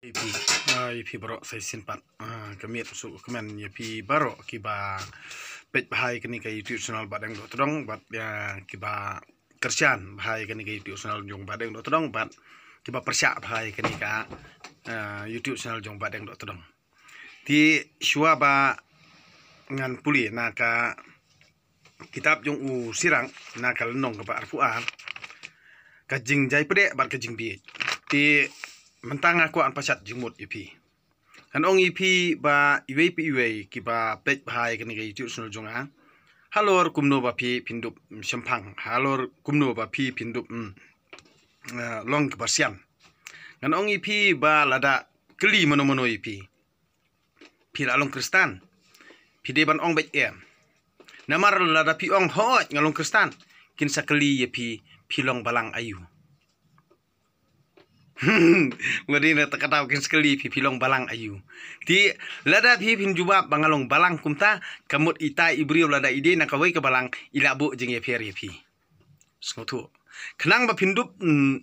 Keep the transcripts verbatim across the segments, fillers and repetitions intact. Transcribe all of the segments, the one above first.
Ïa phi, ah, ïa phi baroh sa shisien pat. Ah, ka miet suk ka kmen ïa phi baroh kiba peit bha ïa kane ka YouTube channel Bahdeng Dohtdong bad ïa kiba kyrshan bha ïa kane ka YouTube channel jong Bahdeng Dohtdong bad kiba pyrshah bha ïa kane ka, ah, YouTube channel jong Bahdeng Dohtdong. Te shuwa ba ngan pule na ka kitab jong u Sirach na ka lynnong kaba arphew ar, ka jingjai pdeng bad ka jingbieit. Te mynta nga kwah ban pashat jingmut ïa phi. Ngan ong ïa phi ba iwei pa iwei kiba peit bha ïa kane ka YouTube channel jong nga, halor kumno ba phi phin dup shemphang, halor kumno ba phi phin dup, mm, eh, long kiba sian. Ngan ong ïa phi ba lada kylli mano mano ïa phi, phi la long Khristan, phi dei ban ong beit em. Namar lada phi ong hooid nga long Khristan, kin sa kylli ïa phi, phi long balang aïu. Nga dei na kata ka daw kin sa kylli phi, phi long balang aïu. Te lada phi phin jubab ba nga long balang kumta, ka mut ita i briew lada i dei na kawei ka balang i la buh jingïapher ïa phi. Sngewthuh. Khnang ba phin dup, mm,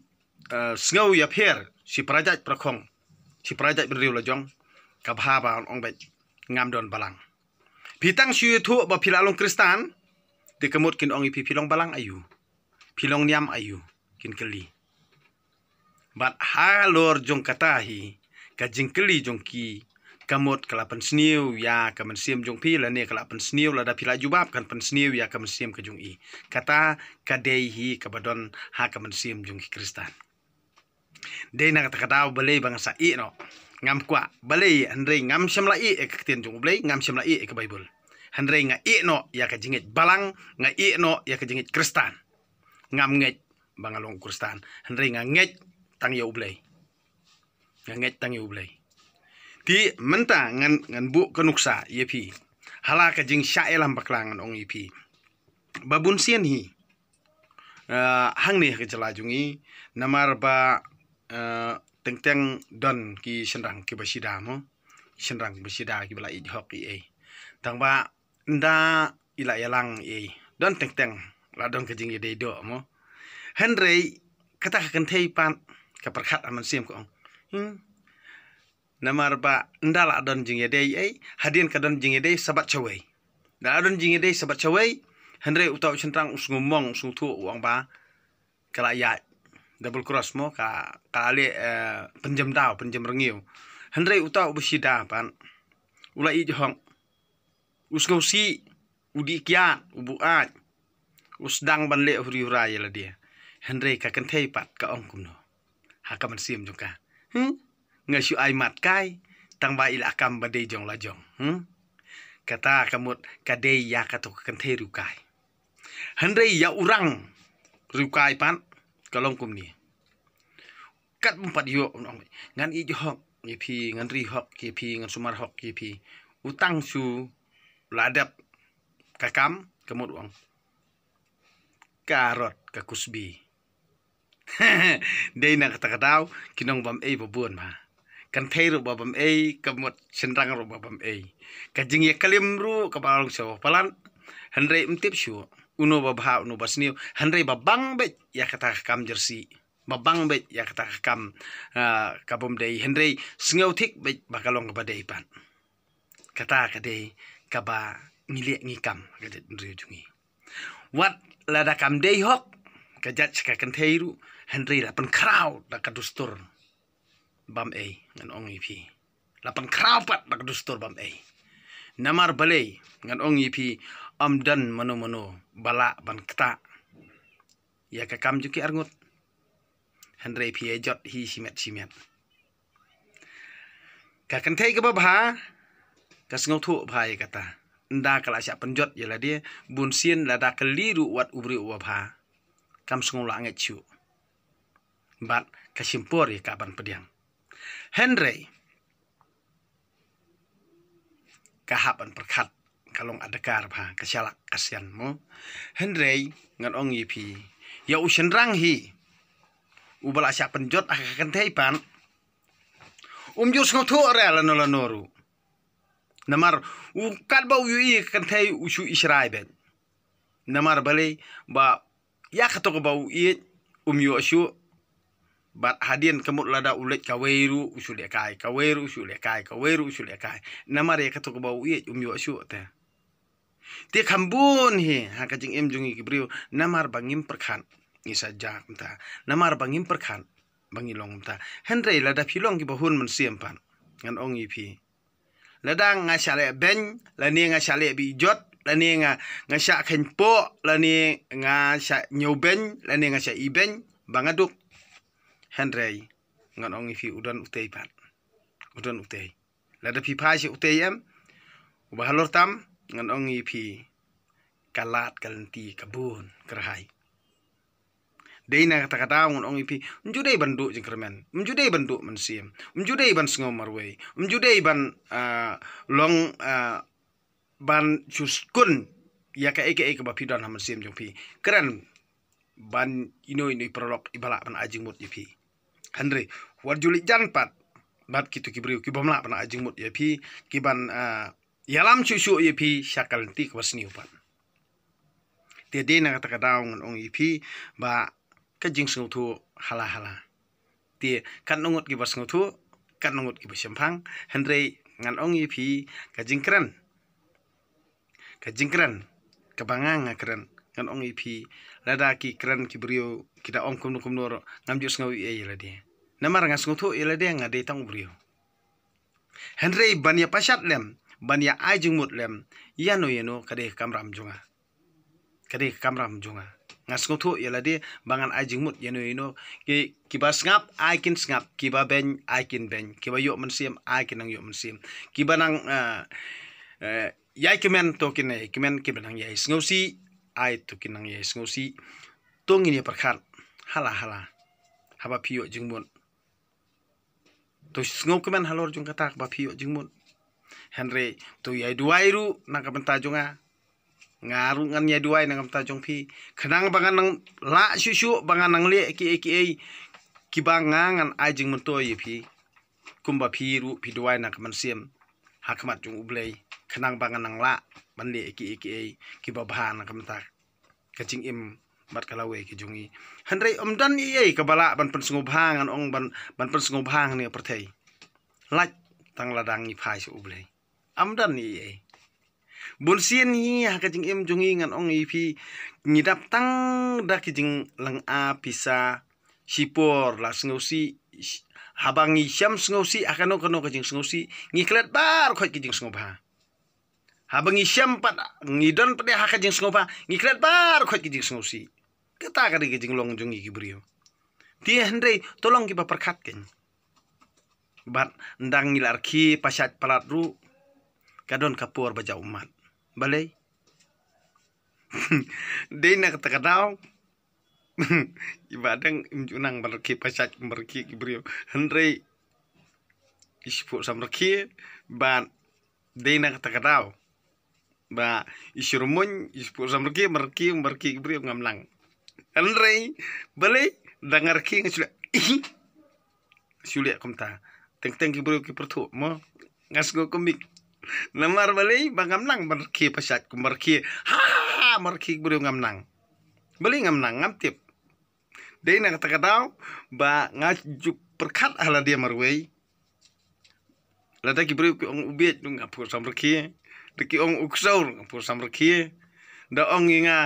eh, sngew ïapher shi para jait para khong, shi para jait bynriew la jong, ka bha ba ong beit ngam don balang. Phi tang shu ïathuh ba phi la long Khristan, te ka mut kin ong ïa phi, phi long balang aïu, phi long niam aïu, kin kylli. Bad halor jong kata hi, ka jingkylli jong ki, ka mut ka la pynsniew ïa ka mynsiem jong phi, lane ka la pynsniew, lada phi la jubab kan pynsniew ïa ka mynsiem ka jong i. Kata ka dei hi kaba don ha ka mynsiem jong ki Khristan. Dei na kata ka daw balei ba nga sa ïeh noh. Ngam kwah balei, hynrei ngam shym la ïeh ïa ka ktien jong U Blei, ngam shym la ïeh ïa ka Baibl. Hynrei nga ïeh noh ïa ka jingngeit balang, nga ïeh noh ïa ka jingngeit Khristan. Ngam ngeit ba nga long Khristan, hynrei nga ngeit tang ïa U Blei. Nga ngeit tang ïa U Blei. Te mynta ngan, ngan buh ka nuksa ïa phi. Hala ka jingshah ïalam bakla ngan ong ïa phi. Ba bun sien hi, eh, hangne ha ka jylla jong ngi, namar ba, eh, teng teng don ki shynrang kiba shida mo. Shynrang ba shida kiba la ïeit hok ïa ei. Tang ba ynda i la ïalang ïa ei, don teng teng la don ka jingïadei doh mo. Hynrei kata ka kynthei pat ka pyrkhat ha mynsiem ka ong, hmm, namar ba ynda la don jingïadei ei, hadien ka don jingïadei shabat shawei. Da la don jingïadei shabat shawei, hynrei uta u shynrang u sngewmong, u sngewthuh, u ong ba ka la ïaid double cross mo, ka, ka la leh, eh, pynjem daw, pynjem rngiew. Hynrei uta uba shida pat u la ïeit hok, u sngewsih, u dih kiad, u buaid, u sdang ban leh huri hura ïa lade. Hynrei ka kynthei pat ka ong kumno ha ka mynsiem jong ka, hmm? Nga shu ai mat kai, tang ba i la kam ba dei jong la jong, hmm? Kata ka mut ka dei ïa kato ka kynthei riewkai. Hynrei ïa u rang riewkai pat ka long kumne. Kat bym pat ïoh, ngan ïeit hok ïa phi, ngan ri hok ïa phi, ngan sumar hok ïa phi. U tang shu la dep ka kam, ka mut u ong, ka rot ka kusbi. Dei na kata ka daw ki nongbam ei ba bun bha. Kynthei ruh ba bam ei, ka mut shynrang ruh ba bam ei. Ka jingïaklim ruh kaba long sha ba palat. Hynrei ym tip shuh uno ba bha, uno ba sniew. Hynrei ba bang beit ïa kata ka kam jersey, ba bang beit ïa kata ka kam, ah, ka bym dei, hynrei sngew thik beit ba ka long kaba dei pat. Kata ka dei kaba ngi leh ngi kam ka jaitbynriew jong ngi. Wat lada kam dei hok ka jait sha ka kynthei ruh, hynrei la pynkhraw da ka dustur bam ei, ngan ong ïa phi. La pynkhraw pat da ka dustur bam ei. Namar balei, ngan ong ïa phi, ym don mano mano ba lah ban ktah ïa ka kam jong ki arngut. Hynrei phi ïa jot hi shimet shimet. Ka kynthei kaba bha ka sngewthuh bha ïa kata. Ynda ka la shah pynjot ïa lade, bun sien lada kylli ruh wat u briew uba bha, kam sngewlah ngeit shuh. Bad ka shim por ïa ka ban pdiang. Hynrei ka hap ban pyrkhat, ka long adkar bha, ka shalak ka sian mo. Hynrei ngan ong ïa phi, ïa u shynrang hi uba la shah pynjot ha ka kynthei pat, um ju sngewthuh re lano lano ruh. Namar u katba u ïohi ka kynthei u shu ishrai beit. Namar balei? Ba ïa kato kaba u ïeit um ïoh shuh. Bad hadien ka mut lada u leit kawei ruh u shu lehkai, kawei ruh u shu lehkai, kawei ruh u shu lehkai. Namar ïa kato kaba u ïeit um ïoh shuh te. Te kham bun hi ha ka jingim jong ngi ki briew, namar ba ngim pyrkhat ngi sa jah kumta. Namar ba ngim pyrkhat ba ngi long kumta. Hynrei lada phi long kiba hun mynsiem pat, ngan ong ïa phi, lada nga shah leh beiñ, lane nga shah leh bi ijot, lane nga, nga shah kheiñ poh, lane nga shah ñiew beiñ, lane nga shah i beiñ ba nga duk, hynrei ngan ong ïa phi, u don utei pat. U don utei. Lada phi phai sha utei em, uba halor tam, ngan ong ïa phi, ka lad ka lynti ka bun kyrhai. Dei na kata ka daw ngan ong ïa phi, ym ju dei ban duh jingkyrmen, ym ju dei ban duh mynsiem, ym ju dei ban sngew marwei, ym ju dei ban, ah, long, ah, ban shu skun ïa kaei kaei kaba phi don ha mynsiem jong phi. Kren ban ino ino i paralok iba lah ban ai jingmut ïa phi. Hynrei wat ju leit jan pat bad kito ki briew ki bym lah ban ai jingmut ïa phi, ki ban, ah, ïalam shuh shuh ïa phi sha ka lynti kaba sniew pat. Te dei na kata ka daw ngan ong ïa phi ba ka jingsngewthuh hala hala. Te katno ngut kiba sngewthuh, katno ngut kiba shemphang, hynrei ngan ong ïa phi, ka jingkren, ka jingkren kaba nga nga kren, ngan ong ïa phi, lada ki kren ki briew ki da ong kumno kumno ruh, ngam ju sngew ïa lade. Namar nga sngewthuh ïa lade, nga dei tang u briew. Hynrei ban ïa pashat lem, ban ïa ai jingmut lem ïano ïano, ka dei ka kamram jong nga. Ka dei ka kamram jong nga. Nga sngewthuh ïa lade ba ngan ai jingmut ïano ïano. Ki, kiba sngap ai kin sngap, kiba beiñ ai kin beiñ, kiba ïoh mynsiem ai kin nang ïoh mynsiem, kiba nang, eh, eh, ïai kmen to kin ïai kmen, kiba nang ïai sngewsih ai to kin nang ïai sngewsih. To ngin ïa pyrkhat hala hala haba phi ïoh jingmut. To sngewkmen halor jong kata kaba phi ïoh jingmut. Hynrei to ïai duwai ruh na ka bynta jong nga. Nga ruh ngan ïai duwai na ka bynta jong phi, khnang ba ngan nang lah shuh shuh, ba ngan nang leh kiei kiei kiba nga ngan ai jingmyntoi ïa phi. Kumba phi ruh phi duwai na ka mynsiem ha khmat jong U Blei, khnang ba ngan nang lah ban leh kiei kiei kiba bha na ka bynta ka jingim bad ka lawei ka jong ngi. Hynrei ym don ei ei kaba lah ban pynsngewbha, ngan ong, ban, ban pynsngewbha hangne ha pyrthei, lait tang lada ngi phai sha U Blei. Ym don ei ei. Bun sien hi ha ka jingim jong ngi, ngan ong ïa phi, ngi dap tang da ki jinglynga pisa. Shipor la sngewsih, sh-, haba ngi shem sngewsih ha kano kano ka jingsngewsih, ngi klet baroh khoit ki jingsngewbha. Haba ngi shem pat, ngi don pat de ha ka jingsngewbha, ngi klet baroh khoit ki jingsngewsih. Kata ka dei ka jinglong jong ngi ki briew. Te hynrei to long kiba pyrkhat kein. Bad ynda ngi la rkhie pashait palat ruh, ka don ka por ba jaw ummat. Balei? Dei na kata ka daw, i Bah Deng im ju nang ban rkhie pashait, ban rkhie ki briew. Hynrei i shu phuh sam rkhie, bad dei na kata ka daw ba i shu rumuh, i shu phuh sam rkhie, ban rkhie, ban rkhie ki briew, ngam nang. Hynrei balei? Da nga rkhie nga shu leh, shu leh kumta. Teng teng ki briew ki pyrthuh mo, nga sngew kumne. Namar balei? Ba ngam nang ban rkhie pashait kum ban rkhie. Ha, ha, ha, ban rkhie ki briew ngam nang. Balei ngam nang? Ngam tip. Dei na kata ka daw ba nga ju pyrkhat ha lade marwei. Lada ki briew ki ong u bieit, nga phuh sam rkhie. Da ki ong u ksew, nga phuh sam rkhie. Da ong ïa nga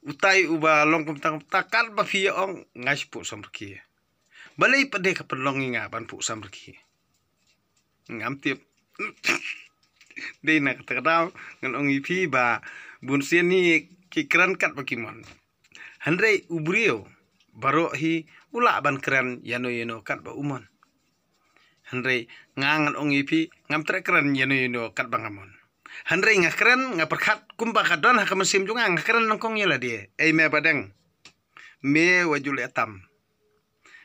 utai uba long kumta kumta, katba phi ïa ong, nga shu phuh sam rkhie. Balei pat de ka pynlong ïa nga ban phuh sam rkhie? Ngam tip. Dei na kata ka daw ngan ong ïa phi ba bun sien hi ki kren katba ki mon. Hynrei u briew baroh hi u lah ban kren ïano ïano katba u mon. Hynrei nga ngan ong ïa phi, ngam treh kren ïano ïano katba nga mon. Hynrei nga kren, nga pyrkhat kumba ka don ha ka mynsiem jong nga, nga kren nyngkong ïa lade. Ei me Bah Deng, me wat ju leh tam.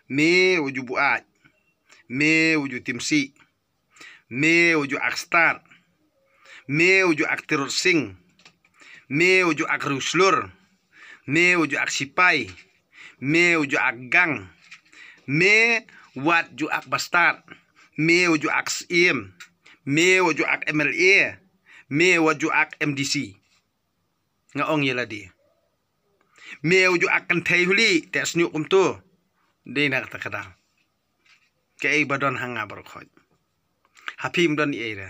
Me wat ju buaid. Me wat ju timsih. Me wat ju ak stad. Me wat ju ak tirot sing. Me wat ju ak riewslur. Me wat ju ak sipai. Me wat ju ak gang. Me wat ju ak bastad. Me wat ju ak syiem. Me wat ju ak M L A. Me wat ju ak M D C. Nga ong ïa lade. Me wat ju ak kynthei huli, te sniuh kumto. Dei na kata ka daw. Kaei ba don ha nga baroh khoit. Ha phi ym don ei ei re.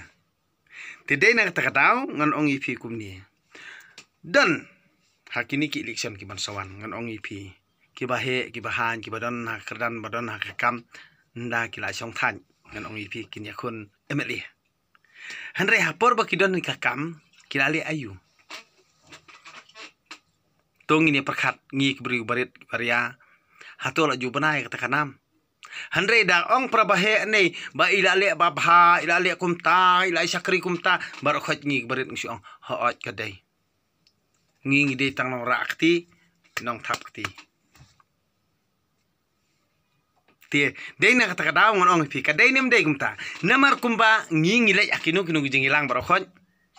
Te dei na kata ka daw ngan ong ïa phi kumne. Don ha kine ki election ki ban sa wan ngan ong ïa phi. Kiba heh, kiba haiñ, kiba don ha ka kyrdan, ba don ha ka kam, ynda ki la shong thaiñ ngan ong ïa phi kin ïakhun M L A. Hynrei ha por ba ki don ha ka kam ki la leh aïu? To ngin ïa pyrkhat ngi ki briew barit baria. Hato la ju bnai kata ka nam? Hynrei da ong para ba heh ne ba i la leh ba bha, i la leh kumta, i la shakri kumta, baroh khoit ngi ki barit ngi shu ong hooid ka dei. Ngi ngi dei tang nongrah kti, nongthap kti. Te dei na kata ka daw ngan ong ïa phi ka dei ne ym dei kumta. Namar kumba ngi ngi leit ha kino kino ki jingïalang baroh khoit,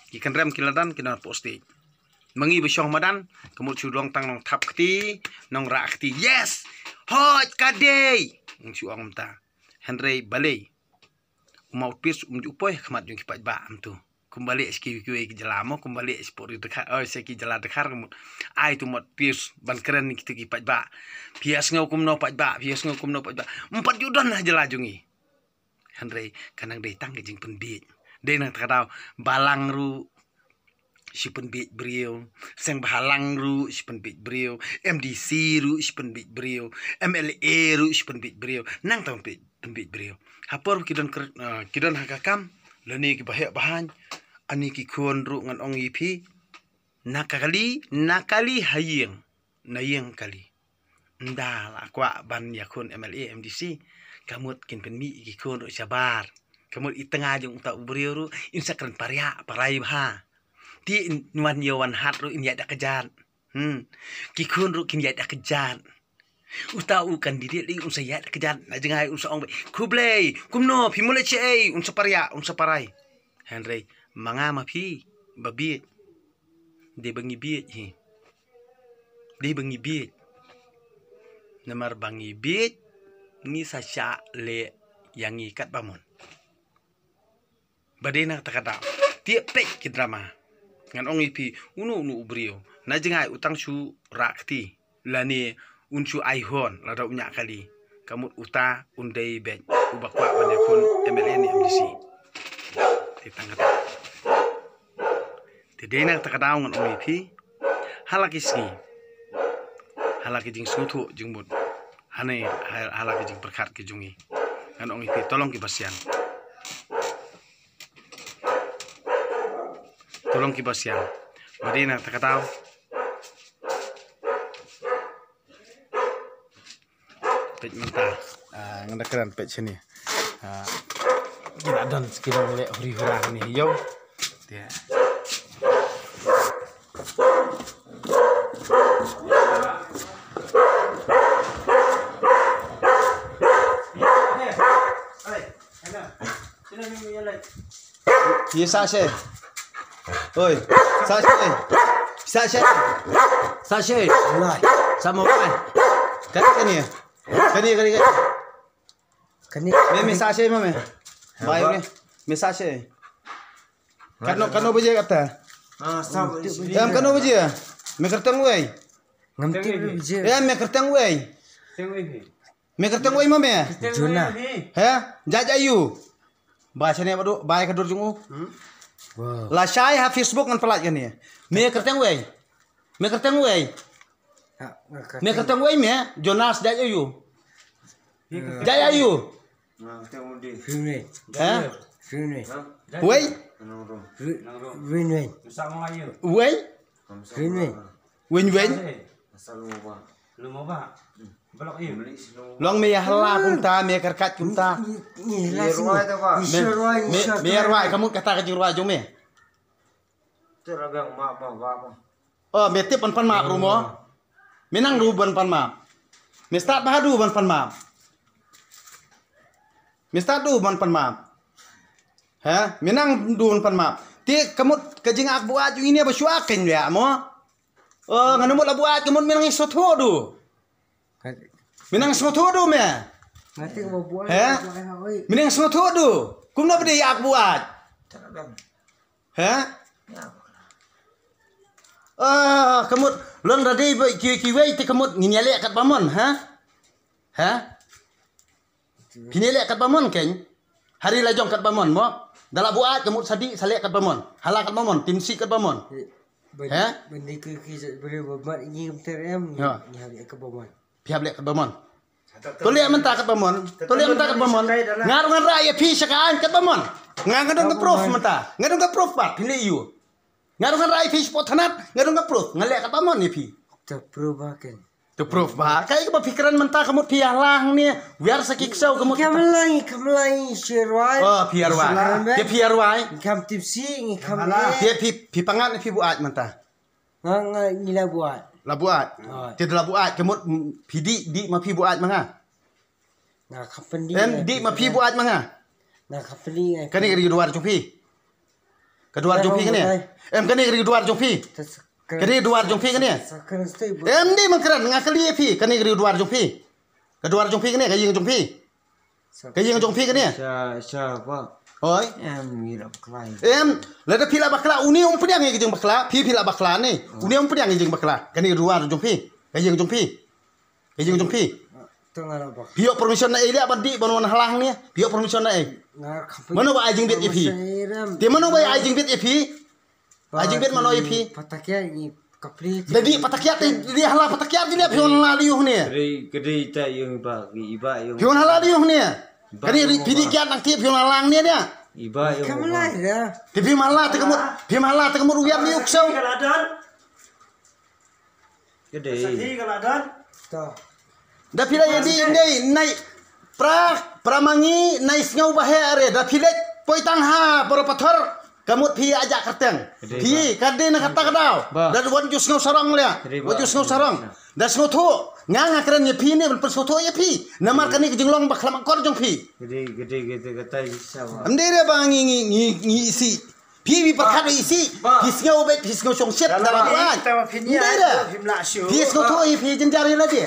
ki kynrem ki la don ki nongpoh stage. Ma ngi ba shong madan ka mut shu long tang nongthap kti, nongrah kti. Yes. Hooid ka dei. Ngi shu ong kumta. Hynrei balei u mouthpiece um ju poi ha khmat jong ki paidbah? Ym tu. Kumba leh sha kiwei kiwei ki jylla mo, kumba leh sha pori Dkhar, oi, sha ki jylla Dkhar ka mut. Ai tu mouthpiece ban kren ïa kitu ki paidbah. Phi ïa sngew kumno paidbah, phi ïa sngew kumno paidbah. Ym pat ju don ha jylla jong ngi. Hynrei ka nang dei tang ka jingpynbiej. Dei na kata ka daw balang ruh shi pynbiej briew, seng bahalang ruh shi pynbiej briew, M D C ruh shi pynbiej briew, M L A ruh shi pynbiej briew. Nang tang pynbiej, pynbiej briew. Ha por ki don kre-, ah, ki don ha ka kam, lane kiba heh ba haiñ, ani ki khun ruh ngan ong ïa phi. Na ka kali, na kali ha ïing, na ïing kali. Ynda la kwah ban ïakhun M L A, M D C, ka mut kin pynmih ïa ki khun ruh shabar. Ka mut i tnga jong uta u briew ruh in sa kren pariah parai bha. Te in wan ïa wan hat ruh in ïaid da kjat. Hmm. Ki khun ruh kin ïaid da kjat. Uta u candidate dei un sa ïaid da kjat. Na jngai un sa ong beit, khublei, kumno, phi mut leit shaei, un sa pariah, un sa parai. Hynrei ma nga ma phi ba bieit. Dei ba ngi bieit hi. Dei ba ngi bieit. Namar ba ngi bieit, ngi sa shah leh ïa ngi katba mon. Ba dei na kata ka daw. Tieng peit ki drama. Ngan ong ïa phi, uno uno u briew na jngai u tang shu rah kti lane un shu ai hon lada u ñiah kali. Ka mut uta un dei beit uba kwah ban ïakhun M L A ne M D C. Te tang kata. Te dei na kata ka daw ngan ong ïa phi. Ha la ki sngi, ha la ki jingsngewthuh jingmut, hane ha, ha la ki jingpyrkhat ki jong ngi, ngan ong ïa phi, to long kiba sian. To long kiba sian. Ba dei na kata ka daw. Peit mynta. Ah, ngan da kren peit shane. Ah, ki la don ki nongleh huri hura hangne ïoh. Te. Ye sa she. Oi, sa she. Sa she. Sa she. Sa mo bai. Kani kani. Kani kani kani. Kani. Me me sa she mo me. Bai me. Me sa she. Kano kano baje kata. Ah, sa. Em kano baje. Me kyrteng wei. Ngam tip baje. Em me kyrteng wei. Teng wei. Me kyrteng wei ma me? Juna. He? Jait aïu? Ba shane ba duk, ba ka dur jong u. Wow. La shai ha Facebook ngan pyllait kane. Me kyrteng wei? Me kyrteng wei? Me kyrteng wei me? Jonas jait aïu? Jait aïu? Sini. He? Sini. Wei? Wi-, Win Win. Wei? Sini. Win Win. Long me ïa hala kumta, me ïa kyrkhat kumta. Me, me, me ïa rwai ka mut kata ka jingrwai jong me. Oh, me tip ban pan map ruh mo. Me nang ruh ban pan map. Me stad bha duh ban pan map. Me stad duh ban pan map. He, me nang duh ban pan map. Te ka mut ka jingak buaid jong ine ba shuwa kein ïa mo. Oh, ngan mut la buaid ka mut me nang sngewthuh duh. Me nang sngewthuh duh me. He? Me nang sngewthuh duh. Kumno ba dei ïa ak buaid. He? Ah, ka mut lon da dei ba ki, kiwei te ka mut ngin ïaleh katba mon, ha? Ha? Phin ïa leh katba mon keiñ. Ha ri la jong katba mon mo. Da la buaid ka mut sa dih sa leh katba mon. Ha la katba mon, tim sih katba mon. He? Ban dei ki ki jait briew ba mat ngi kumter em. Ngi hap leh katba mon. Phi hap leh katba mon. To leh mynta katba mon. To leh mynta katba mon. Nga ruh ngan rah ïa phi sha ka aiñ katba mon. Nga nga don ka proof mynta. Nga don ka proof pat phin leh ïa u. Nga ruh ngan rah ïa phi shapoh thanat. Nga don ka proof. Nga leh katba mon ïa phi. To proof ba keiñ. To proof ba. Kaei kaba phi kren mynta ka mut phi ïa lang ne. Wiar sa ki ksew ka mut. Kam lang kam lang shi rwai. Oh phi ïa rwai. Ïa phi ïa rwai. Kam tipsi ngi kam le. Ïa phi phi pangat ne phi buaid mynta. Nga nga ngi la buaid. La buaid. Te la buaid ka mut phi dih dih ma phi buaid ma nga. Nga company. Em dih ma phi buaid ma nga. Nga company. Kane ka ri duwar jong phi. Ka duwar jong phi kane. Em kane ka ri duwar jong phi. Kane duwar jong phi kane. Em dih ma kren nga kylli ïa phi kane ka ri duwar jong phi. Ka duwar jong phi kane ka ïing jong phi. Ka ïing jong phi kane. Sha sha ba. Oi. Em ngi la bakla. Em lada phi la bakla une um pdiang ïa ka jingbakla phi phi la bakla ne. Une um pdiang ïa ka jingbakla kane ka duwar jong phi. Ka ïing jong phi. Ka ïing jong phi. Phi ïoh permission na ei leh ban dih ban wan halang ne? Phi ïoh permission na ei? Mano ba ai jingbit ïa phi? Te mano ba ai jingbit ïa phi? Ai jingbit mano ïa phi? Da dih patakiat te dih hala patakiat te leh phi wan hala dih ne? Phi wan hala dih ne? Kane phi dih kiat nang te phi wan halang ne ne? Te phi wan hala te ka mut phi wan hala te ka mut u ïap ne u ksew. Ka dei. Sa ki ka la don. To. Da phi la ïa dih dei nai pra pra mangi nai sngew ba heh are da phi leit poi tang ha bor pathor ka mut phi ïa ajak kyrteng. Ka dei phi ba. Ka dei na kata ka daw. Ba. Da wan ju sngew sarong leh. Ka dei ba. Wan ju sngew sarong. Da sngewthuh nga nga kren ïa phi ne ban pynsngewthuh ïa phi. Namar kane ka jinglong ba khlam akor jong phi. Ka dei ka dei ka dei ka tai sa ba. Am dei re ba ngi ngi ngi ngi isi. Phi phi pyrkhat ïa isi. Phi sngew beit phi sngew shongshit da la buaid. Ym dei da. Phi sngewthuh ïa phi jynjar ïa lade.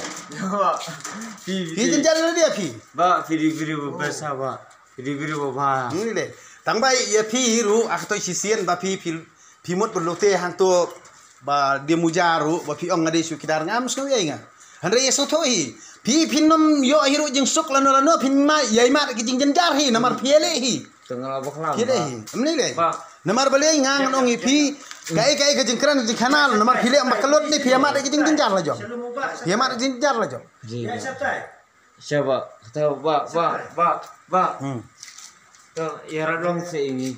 Phi jynjar ïa lade phi. Ba phi dei briew ba best ba. Phi dei briew ba bha. Ym dei. Tang ba ïa phi ruh ha katoi shisien ba phi phi phi mut ba lute hangto ba dei muja ruh ba phi ong nga dei shu kidar ngam sngew ïa nga. Hynrei ïa sngewthuh hi. Phi phin ym ïoh hi ruh jingsuk lano lano phin ma ïa imat ki jingjynjar hi namar phi ïa leh hi. Tang la bakla. Phi leh hi. Ym lei lei. Namar balei nga ngan ong ïa phi. Kaei kaei ka jingkren jingkhana namar phi leh ba ka lut ne phi ïa mad ka jingjynjar la jong. Phi ïa mad ka jingjynjar la jong. Sha ba. Kata ba ba ba ba. Hmm. To ïarap long se ini.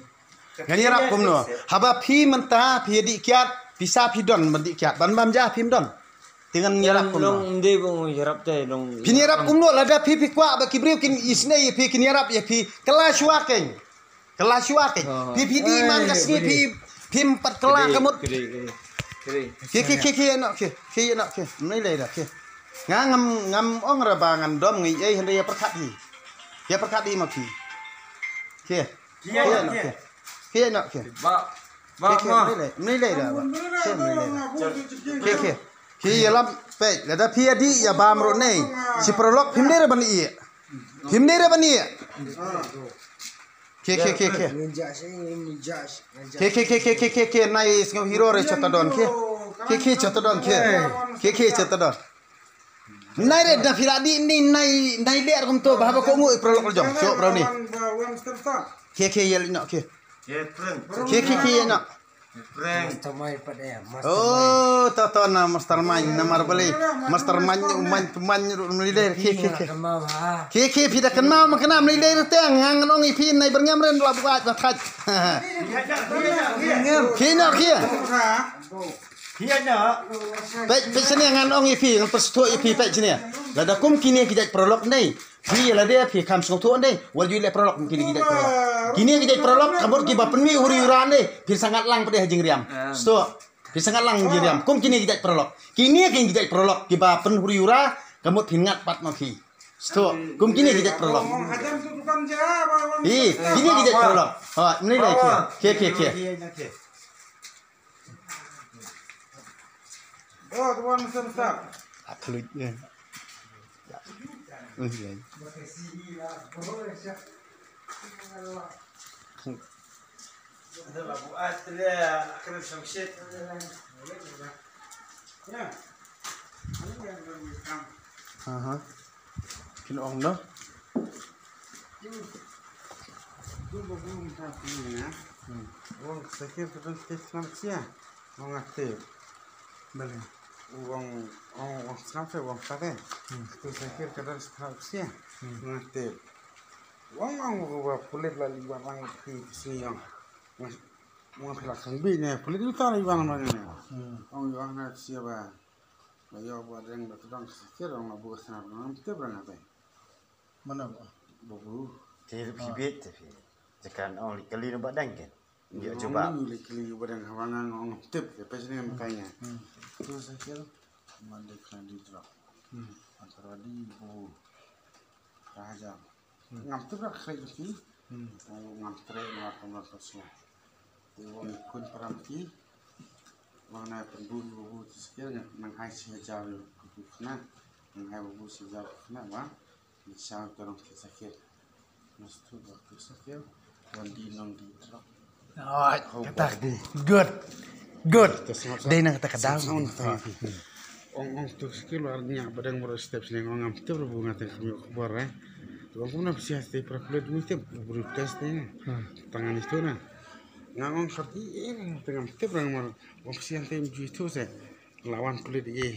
Ngan ïarap kumno. Haba phi mynta phi ïa dih kiad pisa phi don ban dih kiad ban bam ja phim don. Te ngan ïarap kumno. Long ym dei ba ngan ïarap te long. Phin ïarap kumno lada phi phi kwah ba ki briew kin isynei ïa phi kin ïarap ïa phi. Kylla shuwa keiñ. Kylla shuwa keiñ. Phi phi dih man ka sngi phi phim pat kylla ka mut. Ki ki ki ki ïa noh ki. Ki ïa noh ki. Mlei lei da ki. Nga ngam ngam ong ra ba ngan dom ngi ei hynrei ïa pyrkhat hi. Ïa pyrkhat hi ma phi. Ki. Ki ïa noh ki. Ki ïa noh ki. Ba. Ba ma. Mlei lei da ba. Ki mlei lei da. Ki ki. Ki ïalam peit lada phi ïa dih ïa bam ruh nei. Shi paralok phim dei re ban ïeh. Phim dei re ban ïeh. Ke ke ke ke. Ke ke ke ke ke ke ke nai sngew hero re chota don ke. Ke ke chota don ke. Ke ke chota don. Nai re da phi la dih ni nai nai le kum to ba haba ko ngu i paralok jong. Chok paralok ni. Ke ke ïa lino ke. Ke ke ke ïa no. Mastermind pat eh. Oh, to to na mastermind namar balei. Mastermind ni uman tuman ni ru mlei le. Ke ke ke. Ke ke phi da kynmaw ma kynmaw mlei le te ngan ong ïa phi nai byrngem ren la buat ba thait. Ke no ke. Peit peit sini ngan ong ïa phi ngan pyrshah ïa phi peit sini. Lada kum kine ki jait paralok nei. Phi lade phi kham sngewthuh ndei wat ju leh paralok kine ki jait paralok. Kine ki jait paralok ka mut kiba pynmih huri hura ndei phin sa ngat lang pat ha jingriam. Sto phin sa ngat lang jingriam kum kine ki jait paralok. Kine ki jait paralok kiba pynhuri hura ka mut phin ngat pat ma phi. Sto kum kine ki jait paralok. Hi kine ki jait paralok. Ha ni le ke ke ke. Akhluk. Aha. Kin ong no. Tu ba bun ka phi na. Hmm. Wan sakit ka don sakit khnang sia. Wan aktif. Bale. Wan, wan, wan sakit, wan sakit. Hmm. Tu sakit ka don sakit sia. Hmm. Wan aktif. Wan, wan, wan, wan pulit la liwa lang ki sini yang. Wan, wan phi la kan bi ne pulit utar liwa lang ne. Hmm. Wan, wan na sia ba. Ba yo ba deng ba tu dang sakit wan la bu sana wan tip wan atai. Mana ba? Babu. Te phi bit te phi. Jakan ong li kali no ba dang ken. Dia cuba. Ong li kali ba dang hawang ang ong tip ke pes ni makanya. Hmm. Tu sakit. Mandi kena di drop. Hmm. Antara di bu. Raja. Hmm. Ngam tip rak kali ki. Hmm. Ong ngam tre ngam kam rak kosnya. Te ong kun param ki. Ong na penbu babu tu sakit nang hai si hajar ku kena. Nang hai babu si hajar ku kena ba. Ni sa ka rong ki sakit. Mas tu waktu sakit. Wan di nong di trok. Oh, kata. Good. Good. Dei nang kata ka dam. Ong, ong tu skill war nya badang baru step sini ong ngam tu bu ngat yang kami khubor eh. Tu ong kumna pesias te pra kulit ni te beri test ni. Hmm. Tangan itu na. Nga ong kati eh tengah te berang mar ong pesias te mju itu se. Lawan kulit eh.